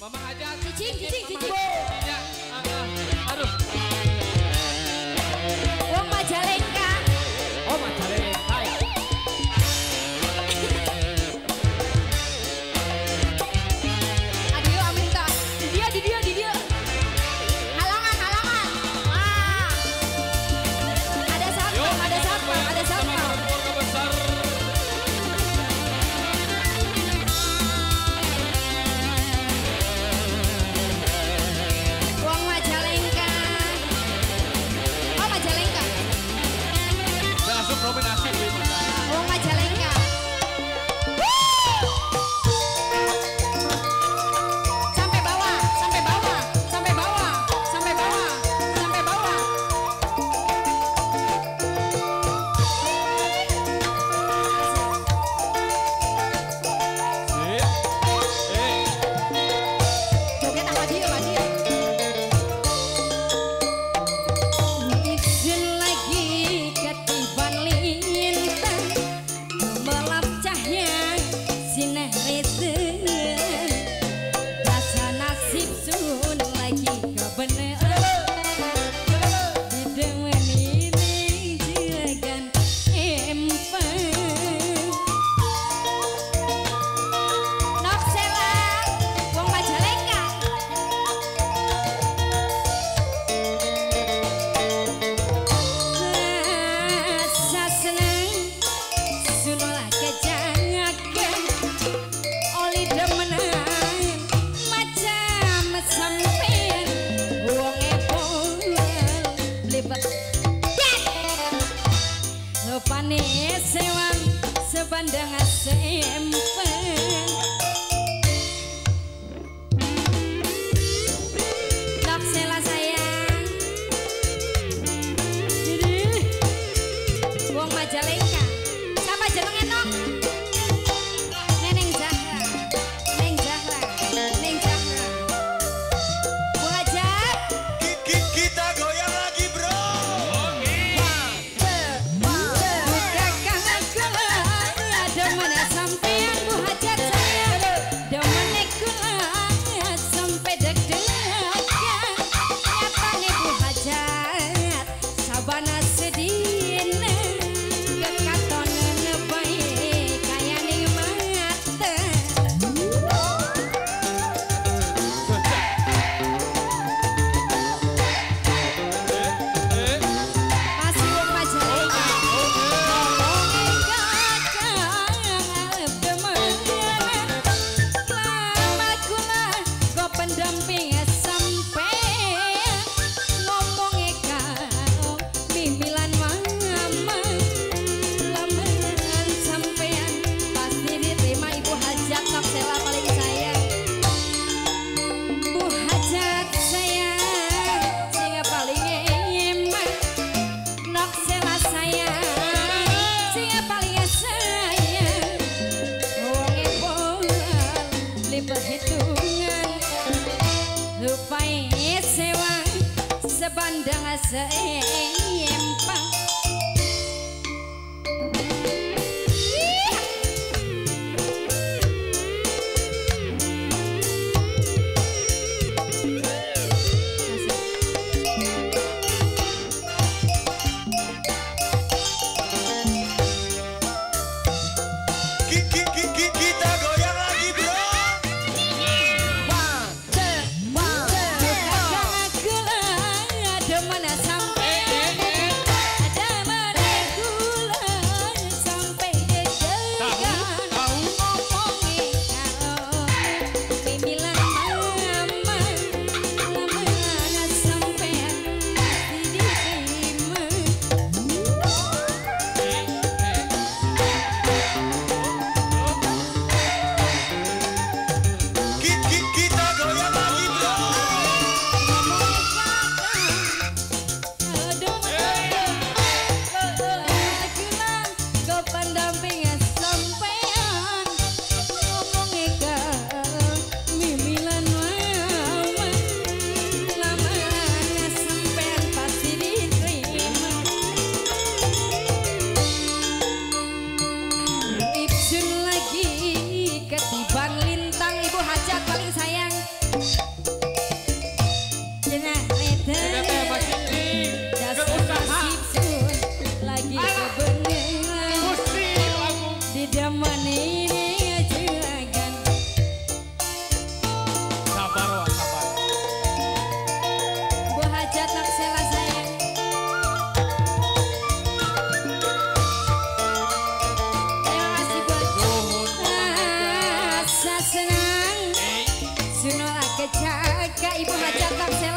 Mama Hajat. Cicing, cicing, cicing. Ya, aduh. Wong Majalengka. Oh, Majalengka ya. Adio amin tak. Di dia, di dia, di dia. Halangan, halangan. Wah. Ada satpam, ada satpam, ada satpam. Wong Majalengka. Oh, Majalengka. Langsung nominasi. Wong Majalengka. Sampai bawah, sampai bawah, sampai bawah, sampai bawah, sampai bawah. Joget sama dia, sama dia. Izin lagi ketiban lintang, gemelap cahya sinar itu. Rasa nasib sun lagi kebenaran. Didemeni ning juragan empang. Nok Sela, wong Majalengka. Rasa seneng sunolah kejangaken oli demenan macam sampean wong epol blibet rupane sewang sebandang sempen. Nok Sela sayang. Wong Majalengka. Siapa jenenge Nok? Neneng Zahra. Neng Zahra. Neng Zahra. Bu Hajat. Kita goyang lagi bro. Kakang kula demen sampean Bu Hajat sayang. Demene kula sampai deg-degan. Nyatane Bu Hajat sabana sedina kekaton bae kaya ning mata. Masih wong Majalengka. Ngomonge kakang arep demenan. Lama kula go pendamping sampean. Ngomonge karo mimilan mama. Lamaran sampean pasti diterima Ibu Hajat. Nok Sela paling sayang. Bu Hajat sayang, sing paling eman. Nok Sela sayang, sing paling sayang. Wong epol beli perhitungan. Rupae sewang sebandang seempang. Kita goyang lagi bro. Kakang kula demen sampean. Jaga-jaga Ibu Hajat Marcella.